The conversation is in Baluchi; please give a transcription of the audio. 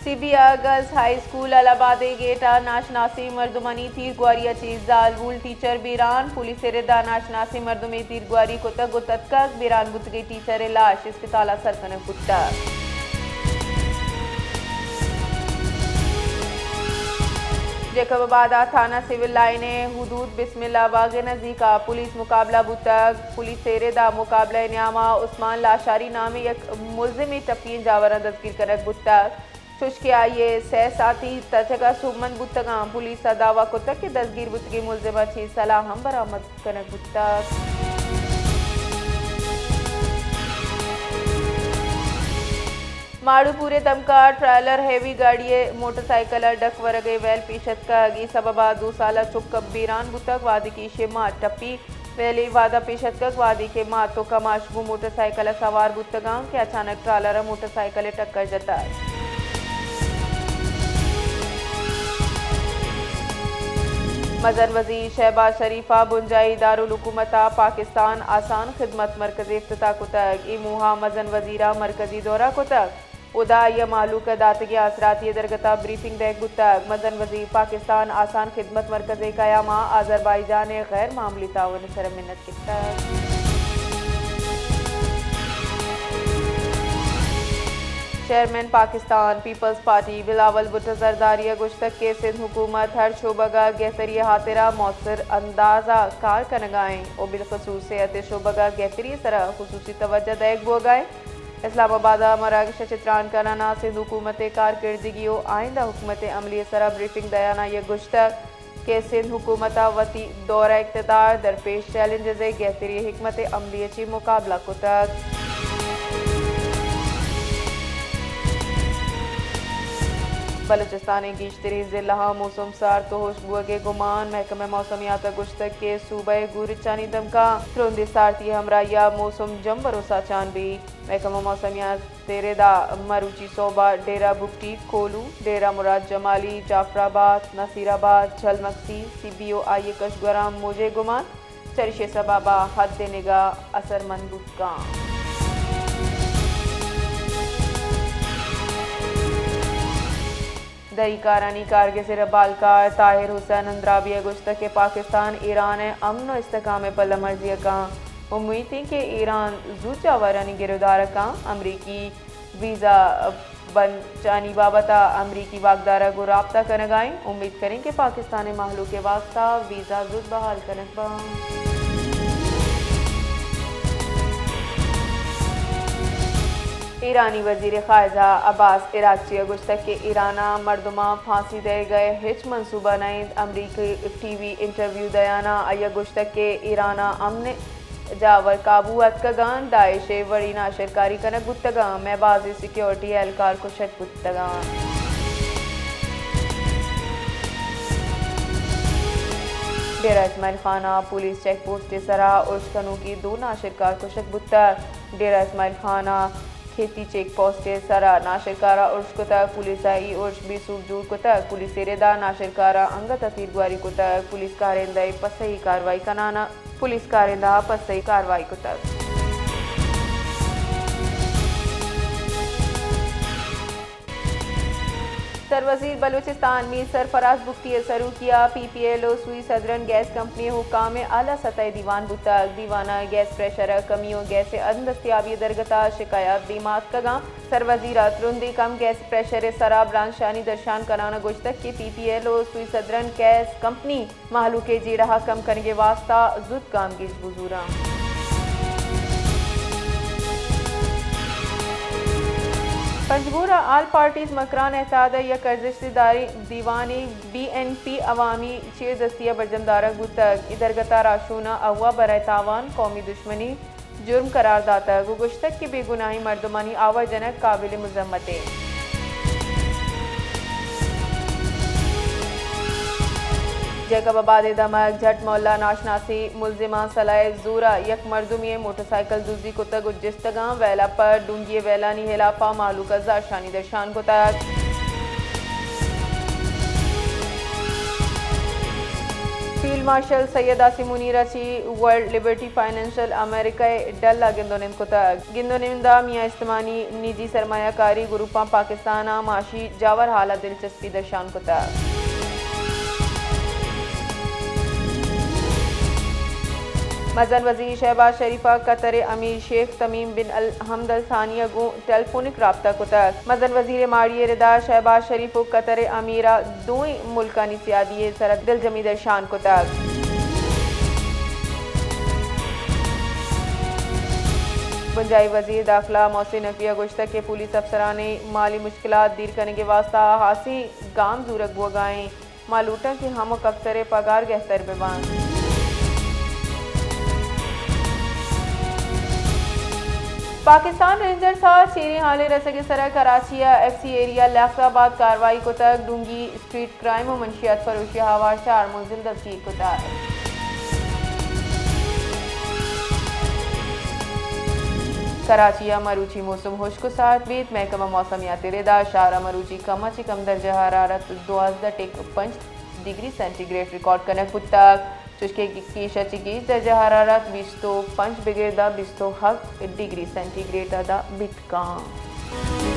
سی بی آئی گرلز ہائی اسکول الہ آباد ءِ گیٹ ءَ ناشناسیں مردمانی تیرگواری ءَ چہ زالبول ٹیچر بیران، پولیس ءِ رد ءَ ناشناسیں مردمے تیرگواری کتگ ءُ تتکگ، بیران بوتگیں ٹیچر ءِ لاش اسپتال ءَ سر کنگ بوتگ۔ جیکب آباد ءَ تھانہ سول لائن ءِ حدود بسم اللہ باغ ءِ نزیک ءَ پولیس مقابلہ بوتگ، پولیس ءِ رد ءَ مقابلہ ءِ نیام ءَ عثمان لاشاری نامیں یک ملزمے ٹپی ئیں جاوراں دزگیر کنگ بوتگ۔ چوشکہ آئی ءِ سئے ساتی تچگ ءَ سوبمند بوتگاں۔ پولیس ءَ دعوی کتگ کہ دزگیر بوتگیں ملزم ءَ چہ سلاہ ہم برآمد کنگ بوتگ۔ ماڑو پور ءِ دمک ءَ ٹریلر ہیوی گاڑی ءِ موٹر سائیکل ءَ ڈک ورگ ءِ ویل پیش اتکگ۔ اے سبب ءَ دو سال ءِ چک بیران بوتگ، وہدے کہ ایشی ءِ مات ٹپی ویل ءِ وہد ءَ پیش اتکگ، وہدے کہ مات ءُ کماش گوں موٹر سائیکل ءَ سوار بوتگاں کہ اچانک ٹرالر ءَ موٹر سائیکل ءِ ٹکر جتگ۔ مزن وزیر شہباز شریف ءَ بنجاہی دارالحکومت ءَ پاکستان آسان خدمت مرکز ءِ افتتاح کتگ۔ اے موہ ءَ مزن وزیر ءَ مرکز ءِ دورہ کتگ۔ اودا آئی ءَ مہلوک ءَ داتگیں آسراتی ءِ درگت ءَ بریفنگ دئیگ بوتگ۔ مزن وزیر پاکستان آسان خدمت مرکز ءِ قیام ءَ آذربائیجان ءِ غیر معمولی تعاون ءِ سر ءَ منت گپتگ۔ چیئرمین پاکستان پیپلز پارٹی بلاول بھٹو زرداری ءَ گوشتگ کہ سندھ حکومت ہر شعبگ ءَ گہتری ءِ ہاترا مؤثر انداز ءَ کار کنگ ءَ انت ءُ بالخصوص صحت ءِ شعبگ ءَ گہتری ءِ سر ءَ خصوصی توجہ دئیگ بوگ ءَ انت۔ اسلام آباد ءَ مراگش ءَ چہ تران کنان ءَ سندھ حکومت ءِ کارکردگی ءُ آئندہ حکمت عملی ءِ سرا بریفنگ دیان ءَ آئی ءَ گوشتگ کہ سندھ حکومت ءَ وتی دور ءِ اقتدار، درپیش چیلنجز ءِ گہتری ءِ حکمت عملی ءَ چہ مقابلہ کتگ۔ بلوچستان ءِ گیشتریں ضلعاں موسم سارت ءُ ہشک بوگ ءِ گمان، محکمہ موسمیات ءَ گوشتگ کہ صوبہ ءِ گورچانی دمگاں ترندیں سارتی ءِ ہمراہی ءَ موسم جمبر ءُ ساچان بیت۔ محکمہ موسمیات ءِ رد ءَ مروچی سہب ءَ ڈیرہ بگٹی، کولو، ڈیرہ مراد جمالی، جعفر آباد، نصیر آباد، جھل مگسی، سبی ءُ آئی ءِ کشگوراں موج ءِ گمان، چریشی ءِ سبب ءَ حد ءِ نگاہ اثرمند بوت کنت۔ دری کارانی کارگس ءِ ربالکار طاہر حسین اندرابی ءَ گوشتگ کہ پاکستان ایران ءِ امن ءُ استحکام ءِ پلہ مرزی ءَ کنت۔ امیت انت کہ ایران زوت جاورانی گرودار ءَ کنت۔ امریکی ویزا بنچانی بابت ءَ امریکی واکدار ءَ گوں رابطہ کنگ ءَ انت۔ امیت کنیں کہ پاکستان ءِ مہلوک ءِ واستہ ویزا زوت بحال کنگ بنت۔ ایرانی وزیر خارجہ عباس عراقچی ءَ گوشتگ کہ ایران ءَ مردماں پھانسی دئیگ ءِ ہچ منصوبہ نہ انت۔ امریکی ٹی وی انٹرویو دیان ءَ آئی ءَ گوشتگ کہ ایران ءَ امن جاور قابو اتکگ انت، داعش ءِ وڑیں ناشرکاری کنگ بوتگ انت، مئے بازیں سیکورٹی اہلکار کشگ بوتگ انت۔ ڈیرہ اسماعیل خان ءَ پولیس چیک پوسٹ ءِ سرا ارش کنوکیں دو ناشرکار کشگ بوتگ۔ ڈیرہ اسماعیل خان ءَ کھیتی چیک پوسٹ ءِ سرا ناشرکار ءَ ارش کتگ، پولیس ءَ اے ارش بے سوب جوڑ کتگ، پولیس ءِ رد ءَ ناشرکاراں انگت ءَ تیرگواری کتگ، پولیس کارندہ ءِ پسہ ءِ کاروائی کنان ءَ پولیس کارندہ ءَ پسہ ءِ کاروائی کتگ۔ سروزیر بلوچستان میر سرفراز بگٹی ءِ سروکی ءَ پی پی ایل ءُ سوئی سدرن گیس کمپنی ءِ حکام ءِ اعلی سطح ءِ دیوان بوتگ۔ دیوان ءَ گیس پریشر ءِ کمی ءُ گیس ءِ عدم دستیابی ءِ درگت ءَ شکایات دیما اتکگ انت۔ سروزیر ءَ ترندیں کم گیس پریشر ءِ سرا برانز شانی درشان کنان ءَ گوشتگ کہ پی پی ایل ءُ سوئی سدرن گیس کمپنی مہلوک ءِ جیڑہ ءَ کم کنگ ءِ واستہ زوت گامگیج بزوراں۔ پنجگور ءَ آل پارٹیز مکران ءِ اتحاد ءِ یک ارزشت داریں دیوانے بی این پی عوامی چیردستی ءَ برجم دارگ بوتگ۔ اے درگت ءَ راہشوناں اغوا برائے تاوان، قومی دشمنی، جرم قرار داتگ ءُ گوشتگ کہ بے گناہیں مردمانی آوار جنگ قابل مذمت انت۔ جیکب آباد ءِ دمگ جھٹ محلہ ءَ ناشناسیں ملزماں سلاہ ءِ زور ءَ یک مردمے ءِ موٹر سائیکل دزی کتگ ءُ جستگاں۔ ویل ءَ پہ ڈونگی ءِ ویلانی ہلاپ ءَ مہلوک ءَ زہرشانی درشان کتگ۔ پیل مارشل سید عاصم منیر ءَ چہ ورلڈ لبرٹی فنانشل امریکہ ءِ ڈل ءَ گند ءُ نند کتگ۔ گند ءُ نند ءَ میاں استمانی نجی سرمایہ کاری گروپاں پاکستان ءَ معاشی جاور حال ءَ دلچسپی درشان کتگ۔ مزن وزیر شہباز شریف ءَ قطر ءِ امیر شیخ تمیم بن ال-، حمد الثانی ءَ گوں ٹیلیفونک رابطہ کتگ۔ مزن وزیر ءِ ماڑی ءِ ردا شہباز شریف ءُ قطر ءِ امیر ءَ دوئیں ملکانی سیادی ءِ سرا دلجمی درشان کتگ۔ بنجاہی وزیر داخلہ محسن نقوی ءَ گوشتگ کہ پولیس افسرانی مالی مشکلات دیر کنگ ءِ واستہ ہاسیں گام زورگ بوگ ءَ ایں۔ ما لوٹاں کہ ہمک افسر ءِ پگار گہتر بہ بنت۔ پاکستان رینجرز ءَ چیریں حالے رسگ ءِ سرا کراچی ءِ ایف سی ایریا لیاقت آباد کاروائی کتگ، ڈونگی اسٹریٹ کرائم ءُ منشیات فروشی ءِ ہوار چار ملزم دزگیر کتگ۔ کراچی ءَ مروچی موسم ہشک ءُ سارت بیت، محکمہ موسمیات ءِ ردا شہر ءَ مروچی کم ءَ چہ کم درجہ حرارت دوازدہ ٹک پنچ ڈگری سینٹی گریڈ ریکارڈ کنگ بوتگ، چوشکہ گیش ءَ چہ گیش درجہ حرارت بیست ءُ پنچ بگر داں بیست ءُ ہفت ڈگری سینٹی گریڈ ءَ داں بیت کنت۔